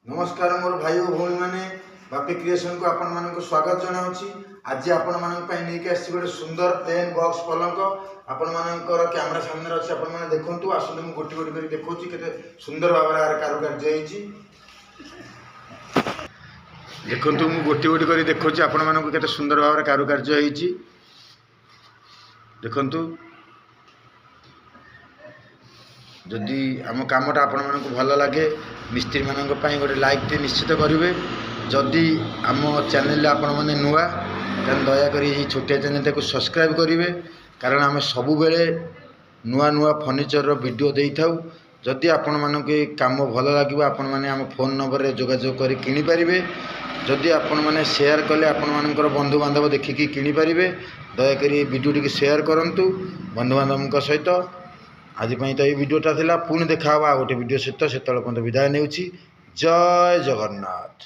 ନମସ୍କାର ମୋର ଭାଇ ଓ ଭଉଣୀମାନେ, ବାପି କ୍ରିଏସନକୁ ଆପଣମାନଙ୍କୁ ସ୍ୱାଗତ ଜଣାଉଛି। ଆଜି ଆପଣମାନଙ୍କ ପାଇଁ ନେଇକି ଆସିଛି ଗୋଟେ ସୁନ୍ଦର ପ୍ଲେନ୍ ବକ୍ସ ପଲଙ୍କ। ଆପଣମାନଙ୍କର କ୍ୟାମେରା ସାମ୍ନାରେ ଅଛି, ଆପଣମାନେ ଦେଖନ୍ତୁ। ଆସନ୍ତୁ, ମୁଁ ଗୋଟି ଗୋଟି କରି ଦେଖାଉଛି କେତେ ସୁନ୍ଦର ଭାବରେ ଏହାର କାରୁକାର୍ଯ୍ୟ ହେଇଛି। ଦେଖନ୍ତୁ, ମୁଁ ଗୋଟି ଗୋଟି କରି ଦେଖାଉଛି ଆପଣମାନଙ୍କୁ କେତେ ସୁନ୍ଦର ଭାବରେ କାରୁକାର୍ଯ୍ୟ ହେଇଛି। ଦେଖନ୍ତୁ, ଯଦି ଆମ କାମଟା ଆପଣମାନଙ୍କୁ ଭଲ ଲାଗେ, ମିସ୍ତ୍ରୀମାନଙ୍କ ପାଇଁ ଗୋଟେ ଲାଇକ୍ଟେ ନିଶ୍ଚିତ କରିବେ। ଯଦି ଆମ ଚ୍ୟାନେଲରେ ଆପଣମାନେ ନୂଆ, ତାହେଲେ ଦୟାକରି ଏହି ଛୋଟିଆ ଚ୍ୟାନେଲଟାକୁ ସବସ୍କ୍ରାଇବ୍ କରିବେ, କାରଣ ଆମେ ସବୁବେଳେ ନୂଆ ନୂଆ ଫର୍ଣ୍ଣିଚରର ଭିଡ଼ିଓ ଦେଇଥାଉ। ଯଦି ଆପଣମାନଙ୍କୁ ଏ କାମ ଭଲ ଲାଗିବ, ଆପଣମାନେ ଆମ ଫୋନ୍ ନମ୍ବରରେ ଯୋଗାଯୋଗ କରି କିଣିପାରିବେ। ଯଦି ଆପଣମାନେ ସେୟାର କଲେ, ଆପଣମାନଙ୍କର ବନ୍ଧୁବାନ୍ଧବ ଦେଖିକି କିଣିପାରିବେ। ଦୟାକରି ଏ ଭିଡ଼ିଓଟିକୁ ସେୟାର କରନ୍ତୁ ବନ୍ଧୁବାନ୍ଧବଙ୍କ ସହିତ। ଆଜି ପାଇଁ ତ ଏଇ ଭିଡ଼ିଓଟା ଥିଲା। ପୁଣି ଦେଖା ହେବ ଆଉ ଗୋଟେ ଭିଡ଼ିଓ ସହିତ। ସେତେବେଳେ ପର୍ଯ୍ୟନ୍ତ ବିଦାୟ ନେଉଛି। ଜୟ ଜଗନ୍ନାଥ।